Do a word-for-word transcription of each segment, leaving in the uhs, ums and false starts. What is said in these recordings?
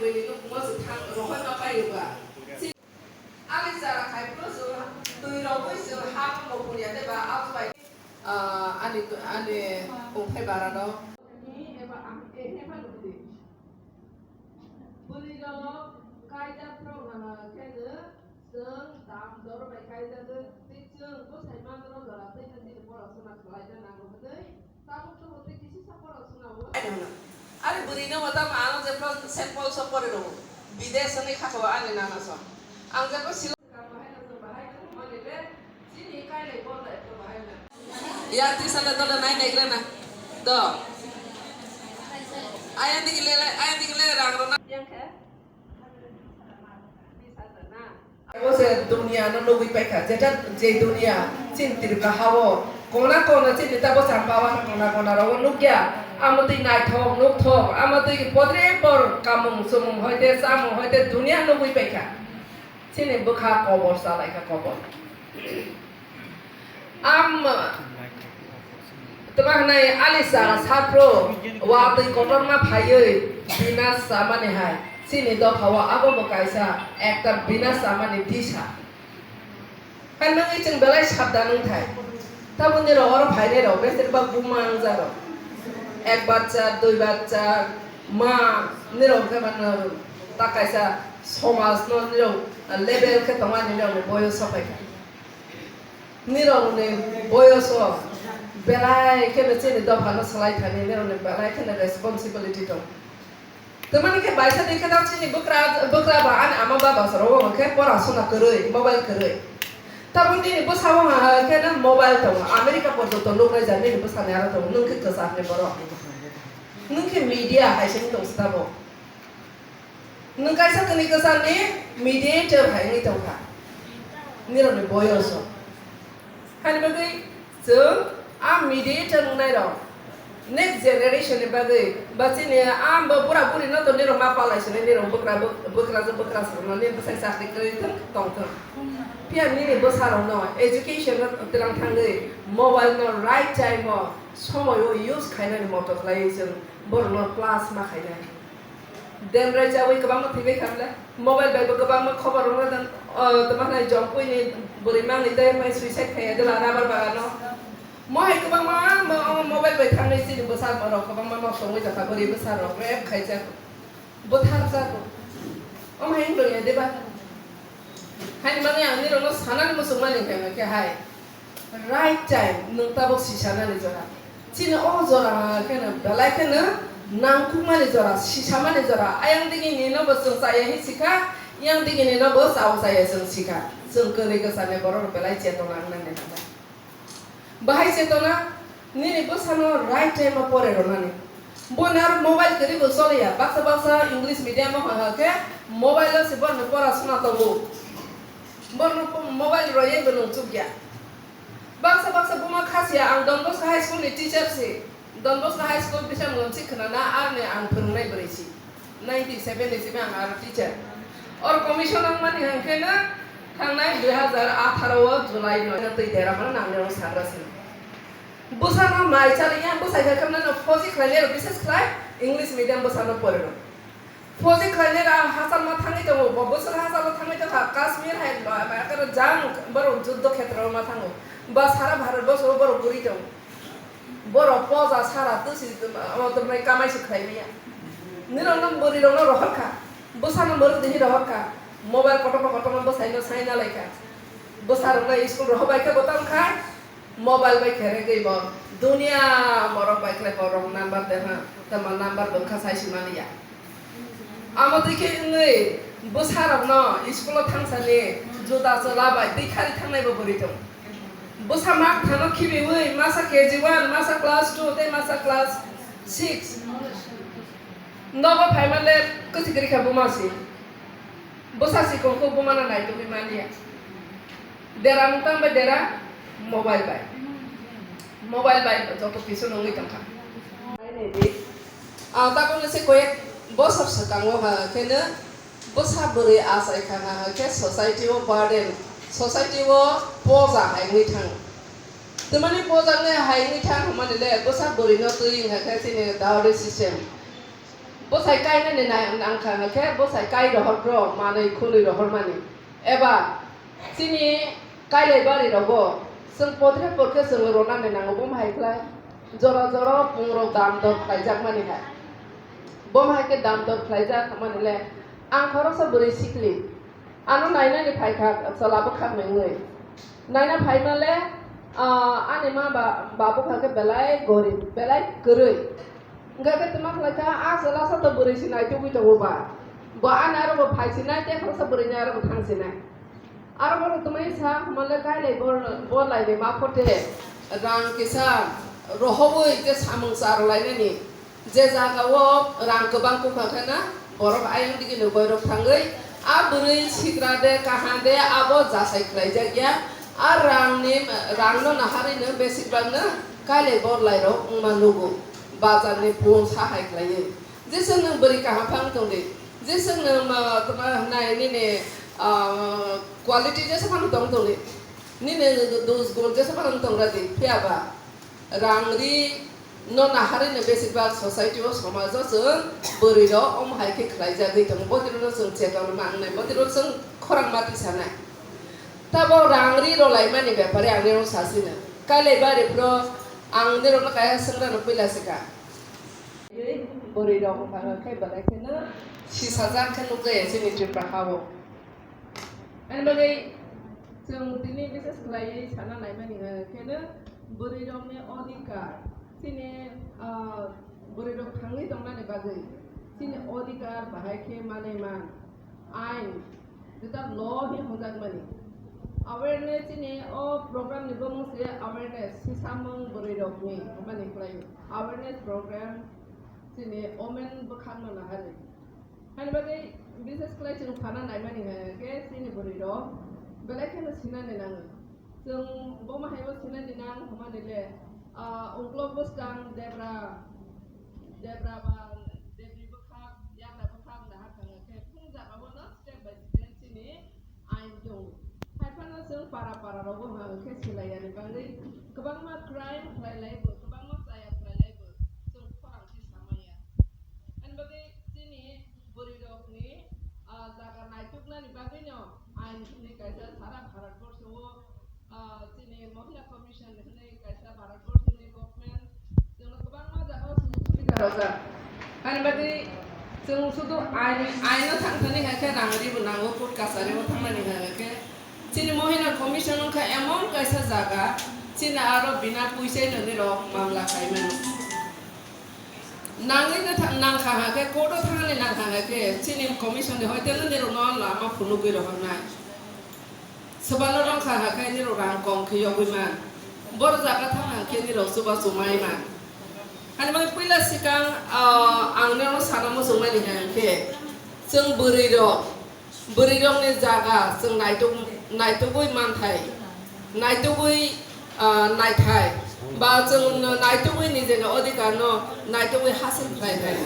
Twi nukmo se thang rohorma pairwkha. Ani chara khai phuru chwng twi rogwi chwng ha bo kuria de ba abo bai. Ah, ani, ani ongkhai bara no. Ni eba ang, eh, hepa nukdi. Bwrwi rok kaijak phuru, ah, khe no chwng dam dor bai kaijak tei chwng bwsai manjaro jora tei no chini borok chwngno khlai na nango hwnwi. Are bwrwino bo tamo ano jepho sample so pore rwo. Bidesh wngwi kha kho ani nana so. Ang jepho silo. Ya tisa da da nai nai grana. Do. Aya digi lele, aya digi lele rang rona. Yang khe. Abo se dunia no nugwi paikha, jeta je dunia chini Tripura hao kona kona chini tabo cham bawa kona kona rogo nukya, amo twi naithok nukthok, amo twi podre por kamung sumung hoite chamung hoite dunia nugwi paikha, chini bwkha kobor chalaikha kobor. Am, tama hwnwi ali chara saphro watwi kotorma phaiwi binas chamani hai. Chini dophao abo bo kaisa ekta binas chamani disa. Hai nangwi chwng belai sabdan wngthai. Tabuk nirok oro phainairok besibak buma wngjago. Ek bachcha, dui bachcha, ma, nirok khe mano ta kaisa somajno nirok level khe tongmani nirokni boyos sokphaikha. Nirokni boyoso belai kheno chini dophano swlai thani, nirokni belai kheno responsibility tong. Tamani khe baisa di khe chini bwkra, bwkra ba ani ama baba soro o khe pora suna kwrwi, mobile kwrwi. Tabuk nini bwsao ha khe na mobile tongo, America porjonto nuknai jar nini bwsani aro tongo, nwng khe kwchar ni borok. Nwng khe media hai se wng tong se tabuk. Nwng kaisa kwni kwcharni mediator hai wngwi tongkha nirokni boyoso. Haini bagwi chwng a mediator wngnairok next generation ni bagwi ba chini a bo bura buri no to nirok ma palai sini nirok bwkra bwk-, bwkra je bwkra songno nini bwsai chakri kwrwi thwng tongthwng. Phiya nini bwsarokno education no twlang thangwi mobile no right time o somoi o use khainani moto khlaiwi chwng borokno class ma khainai. Dendrai chawi kwbangma thwibai kha bwle. Mobile bai bo kwbangma khobor rwna dan, o, tamo hwnai Jongpui ni bwrwi mangni tei mai suicide khaiya dwla rubber bagano. Mo hai kwbangma mo, o, mobile bai thangwi chini bwsa rok kwbangma nosto wngwi tongkha, bwrwi bwsa rok rape khaijak, butharjak. Omo hai wng tongya deba? Haini bagwi ang nirokno sanani muchungmani hwnka khe hai. Right time, nwng tabuk sisanani jora. Chini o jora kheno belai kheno nangkukmani jora, sisamani jora. Ayang digini no bo chwng chaya hi sikha, yang digini no bo chao chaya chwng sikha. Chwng kwrwi kwchani borok belai chetona wngnani nango. Bahai chetona, nini bwsano right time o pore rwnani. Bo naro mobile kwrwi bo choliya, baksa baksa English medium o hwnka khe mobile o se borokni pora suna tongo. Borokno po-, mobile rwui bo nwng chukya. Baksa baksa buma khasiya, ang Don Bosco High School ni teacher si. Don Bosco High School bisa mwnsi khwnana, arni ang phwrwngnai bwrwi si. Ninety seven ni simi ang aro teacher. Or commission wngmani hwnkhe no thangnai dui hazar atharo o July no twi dera mano nangni rong sagra sini. Bwsano mai chaliya, bwsai khe khwmano phosi khlainai rok bises khlai English medium bwsano pore rok. Phosi khlainai rok hachal ma thangwi tongo, bo bwswk hachal ma thangwi tongkha, Kashmir hai ma, ma, khe jang borok juddo khetra o ma thango. Ba sara Bharat borsho o borok guri tongo. Borok poja sara twsi, o, tongmai kamai se khlai maya. Nirok no bwrwi rok no rohor kha, bwsano mwrwk dihi rohor kha, mobile kotorma kotorma bwsai no sai na lai kha. Bwsa rok no school rohor bai khe bo tong kha, mobile bai khe regwi bo dunia borok bai khlai borok number de ha, tamo number bo kha sai si maliya. Amo twi khe wngwi bwsarokno school-o thangsani juda chwla bai twi khari thangnaibo bwrwi tongo. Bwsa mak thano khibiwi masa K G one, masa class two tei masa class six. Nogo phaima le kwchwi kwrwi kha buma si. Bwsa sikon khe bumano naitugwi manya. Dera nwng tang bai dera mobile bai. Mobile bai joto kisa nungwi tongkha. Ang tabukni se koyek bosor swkango ha khe no bwsa bwrwi achai kha ha khe society o burden, society o poja hai wngwi thango. Twmani poja nai hai wngwi thang hwnmani le bwsa bwrwi no twi wngkha khe chini dowry system. Bwsai kainani nai-, nangkha hwnkhe bwsai kai rohor rok manwi khwnwi rohormani. Eba chini kailai bari rogo chwng pothre porkhe chwng ronani nango, bo hai khlai jora jora pungrok dam dor khlaijakmani hai. Bo hai khe dam dor khlaijak manile ang khoroksa bwrwi sikli. Ano nainani phaikha chwla bwkhak nengwi. Naina phaimale, ah, ani ma ba, ba bwkha khe belai gorib, belai kwrwi. Hwnkha khe twma khlaikha, "Ah, chwla sa to bwrwi se naitugwi tongo ba. Bo ani aro bo phai sinai, tei khoroksa bwrwini aro bo thang sinai." Aro bono twmai sa hwnmale kailai bor, bor laini ma phote rang kisa rohobwi je samung cha rwlainani. Je jaga o rang kwbang bwkha khe na borok ayang digi ni boirok thangwi a bwrwi sikra de kaha de abo jasai khlaijak ya. A rang ni, rang no naharwi no besik bang no kailai bor lai rok wngma nugo bazar ni pung sa hai khlaiwi. Jeswk nwng bwrwi kaham phang tong di, jeswk nwng, ah, tongma hwnai nini, ah, quality jesa phang tong tong di, nini dos gun jesa phang tong ra di, phiya ba rang ri no naharwi no besibak society o, somaj o chwng bwrwi rok omo hai khe khlai jagwi tongo. Bo twi rok no chwng cheton mangnai, bo twi rok chwng khorang mati sanai. Tabo rang ri rw lai mani bepare ang nini sa sino. Kailai bari phro ang nini rok no kaya swngra no puila se ka. Bwrwi rok wngkha khe belai kheno sisajak khe nukjaya chini Tripura ha o. Ani bagwi chwng tini bises khlaiwi sana naimani hwnkhe kheno bwrwi rokni odhikar, chini, ah, bwrwi rok thangwi tongnani bagwi chini odhikar bahai khe manwi man. Ain, jeta law hi hwnjakmani. Awareness chini o program ni bumung se awareness, sisamung bwrwi rokni hwnmani khlai awareness program chini women bwkhakno naharwi. Hani bagwi bises khlai chwng sana naimani hai khe chini bwrwi rok belai kheno sinani nango. Chwng bomo haibo sinani nang hwnmani le, ah, uklok bwskang debra, debra ba debri bwkhak, yagra bwkhak nahar thangwi khe phung jagao no step by step chini ain tongo. Haiphano chwng para para rogo hwnkhe silaiyani bagwi kwbangma crime khlai laibo, kwbangma chaya khlai laibo chwng khorang si samaya. Ani bagwi chini bwrwi rokni, ah, jaga naituknani bagwino ain hwnwi kaisa sara Bharat borsho o, ah, chini Mohila Commission hwnwi kaisa Bharat borshoni government chwngno kwbangma jagao sujuk subida rwjak. Ani bagwi chwng sudu ain, aino thang thani hai khe rang ribo nango, court kachari o thangnani hai khe. Chini Mohila Commission wngkha emon kaisa jaga, chini aro bina puisai nani rok mamla khai mano. Nangwi no tha-, nangkha ha khe, court o thangni nangkha ha khe, chini commission ni hoite no nirok no lama phunugwi rohornai. Swbano rongkha ha khe nirok rang kom khe yogwi man. Boro jaga thang ha khe nirok chubachu mai man. Hani bagwi puila swkang, ah, ang nirok no sana muchungmani ha khe, chwng bwrwi rok, Bwrwirokni jaga chwng naituk-, naitugwi manthai, naitugwi, ah, naithai, ba chwng naitugwi nijeni odhikarno naitugwi hasil khlaithai.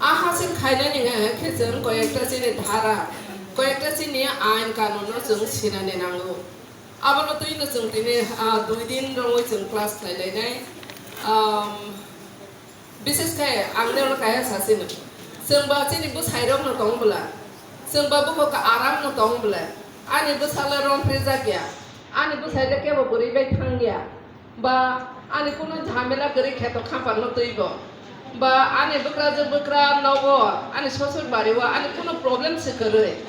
A hasil khainani hwnkhe chwng koyekta chini dhara, koyekta chini ain kanunno chwng sinani nango. Abono twino chwng tini, ah, dui din rwngwi chwng class khlailainai. Um, Bises khe ang nirokno kaisa sasino. Chwng ba chini bwsairokno tong bwla, chwng ba bukhuk aramno tong bwla, ani bwsala romprijak ya, ani bwsai le kebo bwrwi bai thang ya, ba ani kunu jhamela kwrwi kheto khampangno twibo, ba ani bwkrajwk bwkra nogo, ani sosur bario ani kunu problem se kwrwi.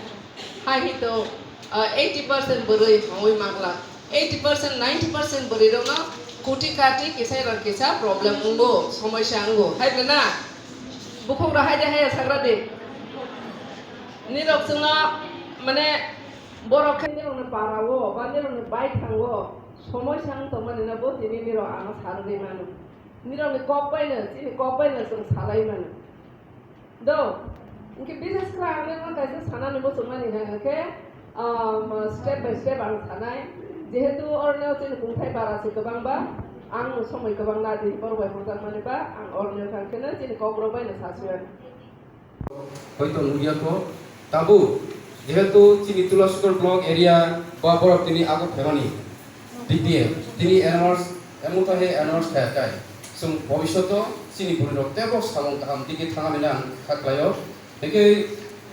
Hai hito, ah, eighty percent bwrwi hongwi mangla. Eighty percent, ninety percent bwrwi rokno kuti kati kisa rang kisa problem wngo, somosya wngo. Hai bwle na? Bukhuk rok hai de hai sagra de. Nirok chwngno, mane, borok khe nirokni para o, ba nirokni bai thango, somosya wng tongmani no bo tini nirok ano sarwi mano. Nirokni kok bai no, chini kok bai no chwng salai mano. Do, hwnkhe bises khe ang nokno kaisa sanani muchungmani hwnkhe, um, step by step ang sanai. Jehetu oroni chini kungthai bara se kwbangba, ang somoi kwbang nadi borok bai hwnjakmani ba, ang oroni thang kheno chini kokrok bai no sasiyo. Hoito nukya kho, tabuk jehetu chini Tulasukor block area ba borok tini ago phaimani, D P M tini announce, emon khe announce khayakhai, chwng bhobishoto Chini bwrwi rok teibo samung kaham digi thangmani ang kha khlaio. Hingke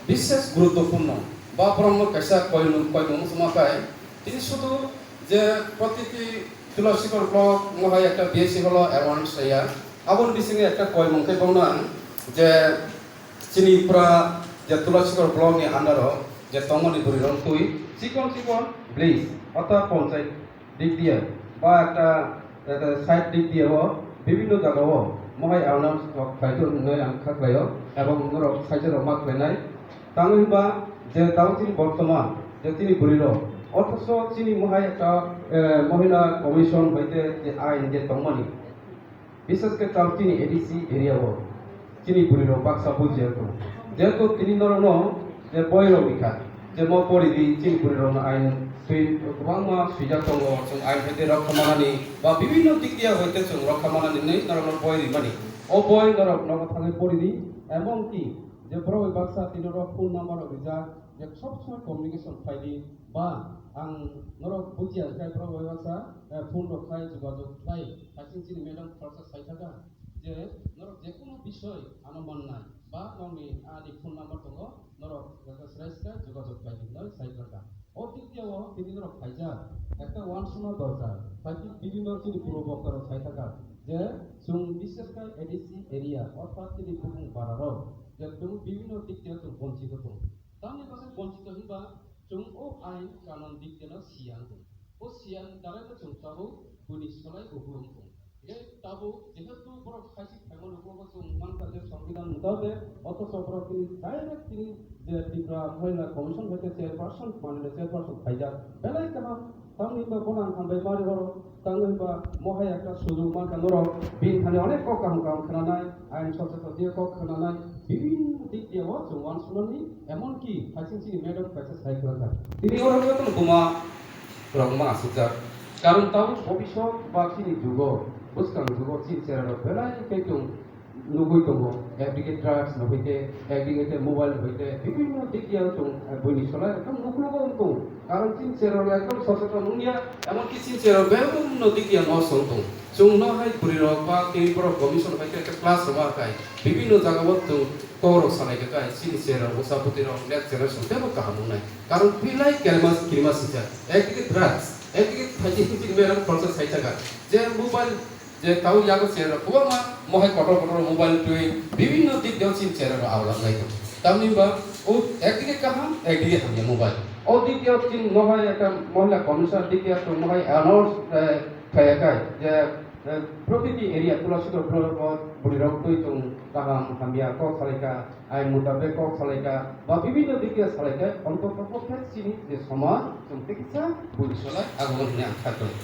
bishes guruttopurno ba borokno kaisa koimung, koimung wngma khe tini sudu je protiti Tulasikhor block mohai ekta B S C holo awareness rwya. Aboni bisingo ekta koimung khe bono ang je chini pura je Tulasikhor block ni under o je tongmani bwrwi rok twi chikon chikon village ota ponchayat dik diye ba ekta, ekta side dik diye o bibhinno jaga o mohai awareness rok khlai to hinwi ang kha khlaio ebong norok side rok ma khlainai. Tamo hinba je tamo chini bortoman je chini bwrwi rok, othoso chini mohai ekta, eh, mohila commission bai te je ain je tongmani, bishes khe tamo chini A D C area o chini bwrwi rok baksa bujiya kho. Jehetu tini norok no je boi rok rikha, je mo pori di chini bwrwi rok no ain swi kwbangma swijak tongo, chwng ain bai te rokha manani ba bibhinno dik diya bai te chwng rokha manani hinwi norok no boi rimani. O boi norok nogo thangwi pori di, emon ki je borok bai baksa tini rok phone number rok rijak, je sob somoi communication khlai di, ba ang norok bujiya hwnkhe borok bai baksa, eh, phone rok khlai jogajog khlai, hai sing chini madam khoroksa sai thaka je norok je kono bisoi ano mannai ba nokni ani phone number tongo, norok srai srai jogajog khlai di hinwi sai thaka. O dik diya o tini norok khaijak ekta uansukma dorkar, hai sing bibhinno chini purbo bokta rok sai thaka je chwng bishes khe A D C area orthat chini bukung bara rok je chwng bibhinno dik diya chwng bonchito tong. Tamni bagwi bonchito hinba chwng o ain kanon dik diano siya wngkong. O siya wng darai no chwng tabuk buini solai ubu wngkong. Hingke tabuk jehetu borok khaisi phaimano ubo chwng mankha je songbidan mutabek, othocho borok tini direct tini je Tripura Mohila Commission bai khe chairperson, manliya chairperson khaijak. Belai kaham, tamni hinba bono ang hambai mari horo. Tamo hinba mohai ekta sujok mankha norok, bini thani onek kok kaham kaham khwnanai, ain socheta diye kok khwnanai, bibhinno dik diya o chwng uansukmani, emon ki hai sing chini madam kaisa sai kwlangkha. Tini oro jotono buma rok ma asukjak. Karon tabuk bobisot ba chini jugo, bwskang jugo chini chera rok belai khe chwng nugwi tongo, ekdike drugs no hoite, ekdike te mobile no hoite, bibhinno dik diya chwng, eh, buini solai ekdom nuklugo wng tongo. Karon chini chera rok ekdom socheta wngya, emon ki chini chera rok bebak no dik diya nosto wng tongo. Chwng no hai bwrwi rok ba tei borok commission bai khe ekta class rok ma khai, bibhinno jaga o chwng kok rok salai kha khai, chini chera rok bwsa bwtwi rok next generation teibo kaham wngnai. Karon belai kerima, kerima sijak, ekdike drugs, ekdike phaidi himchik merang process sai thaka, je mobile je tau yago chera rok kwbangma mohai kotor kotor mobile twi bibhinno dik diyo chini chera rok awalang lai tongo. Tamni ba o ekdike kaham, ekdike hamya mobile. O dik diyo chini mohai ekta mohila commissioner dik diyo chwng mohai announce, eh, khaya khai je, eh, protiti area Tulasikhor block o bwrwi rok twi chwng kaham hamya kok salai kha, ain mutabek kok salai kha, ba bibhinno dik diyo salai kha, ontoto protek chini je somaj chwng tei kisa buini solai ago hinwi ang kha tongo.